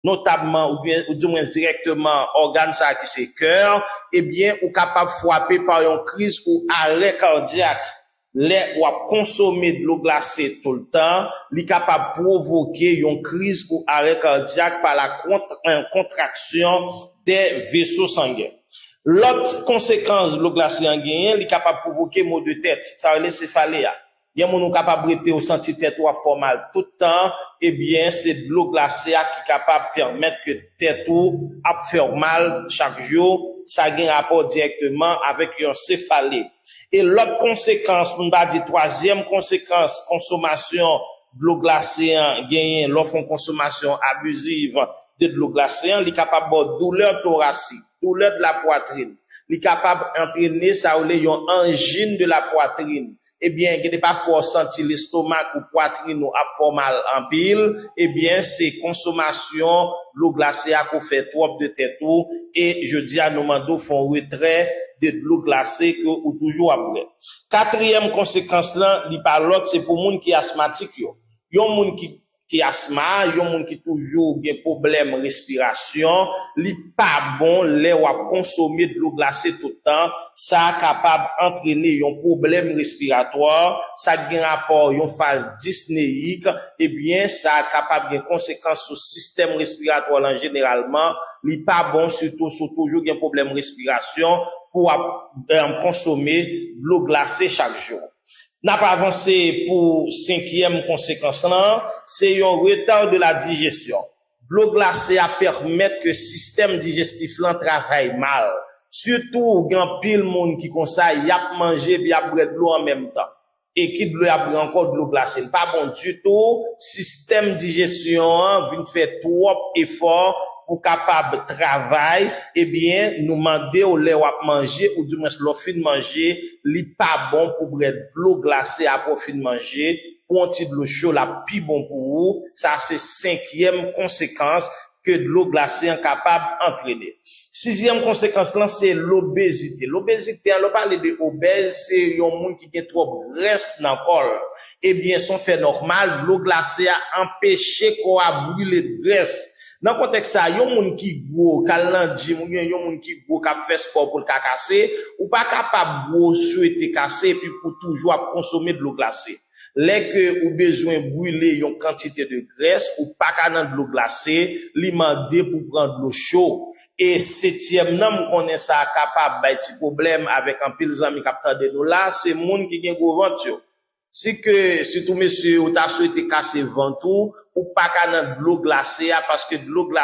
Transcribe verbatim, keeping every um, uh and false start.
notabman oubyen, ou di mwens dirèkteman, ògàn sa a ki se kè, ebyen, ou kapab frape pa yon kriz ou arè kadyak. Lè w ap konsome dlo glase toultan, li kapab pwovoke yon kriz ou arè kadyak pa la kont-, en, kontraksyon dè veso sangen. Lòt konsekans dlo glase an genyen, li kapab pwovoke mo de tèt, sa rele sefale a. Gen moun ou kapab rete ou santi tèt ou ap fè w mal tout tan, ebyen, se dlo glase a ki kapab pèmèt ke tèt ou ap fè w mal chak jou. Sa gen rapò dirèkteman avèk yon sefale. E lòt konsekans, pou n pa di twazyèm konsekans konsomasyon dlo glase an genyen, lè w fè yon konsomasyon abiziv de dlo glase an, li kapab ba w doulè torasik, doulè de la pwatrin. Li kapab antrene sa yo rele yon anjin de la pwatrin. Ebyen, gen de pafwa w santi lestomak ou pwatrin ou ap fè w mal anpil, ebyen, se konsomasyon dlo glase a ke w fè twòp de tèt ou, e jodi a nou mande w fè yon retrè de dlo glase ke ou toujou ap bwè. Katriyèm konsekans lan, li pa lòt, se pou moun ki asmatik yo. Yon moun ki, ki asma, yon moun ki toujou gen pwoblèm respirasyon, li pa bon lè w ap konsome dlo glase tout tan. Sa kapab antrene yon pwoblèm respiratwa, sa gen rapò yon faz disneyik, ebyen, sa kapab gen konsekans sou sistèm respiratwa lan jeneralman. Li pa bon, sitou si w toujou gen pwoblèm respirasyon, pou w ap, em, konsome dlo glase chak jou. N ap avanse pou senkyèm konsekans lan, se yon retard de la digestion. Dlo glase a pèmèt ke sistèm dijestif lan travay mal. Sitou, gen anpil moun ki konsa, y ap manje epi y ap bwè dlo an menm tan. E ki dlo y ap bwè ankò? Dlo glase. Li pa bon ditou. Sistèm dijesyon an vin fè twòp efò pou kapab travay. Ebyen, nou mande w lè w ap manje, oudimwens lè w fin manje, li pa bon pou bwè dlo glase apre w fin manje. Pran yon ti dlo cho, l ap pi bon pou ou. Sa se senkyèm konsekans ke dlo glase an kapab antrene. Sizyèm konsekans lan, se lobezite. Lobezite a, lè w pale de obèz, se yon moun ki gen twòp grès nan kò l. Ebyen, se yon fè nòmal, dlo glase a anpeche kò a brile grès. Nan kontèks sa, yon moun ki gwo, k al nan jim, oubyen yon moun ki gwo, k ap fè spò pou l ka kase, ou pa kapab gwo, swete kase, epi pou toujou ap konsome dlo glase. Lè ke ou bezwen brile yon kantite de grès, ou pa ka nan dlo glase, li mande pou pran dlo cho. E setyèm nan, m konnen sa kapab bay ti pwoblèm avèk anpil zanmi k ap tande nou la, se moun ki gen gwo vant yo. Si ke, sitou mesye, ou ta swete kase vant ou, ou pa ka nan dlo glase a, paske dlo glase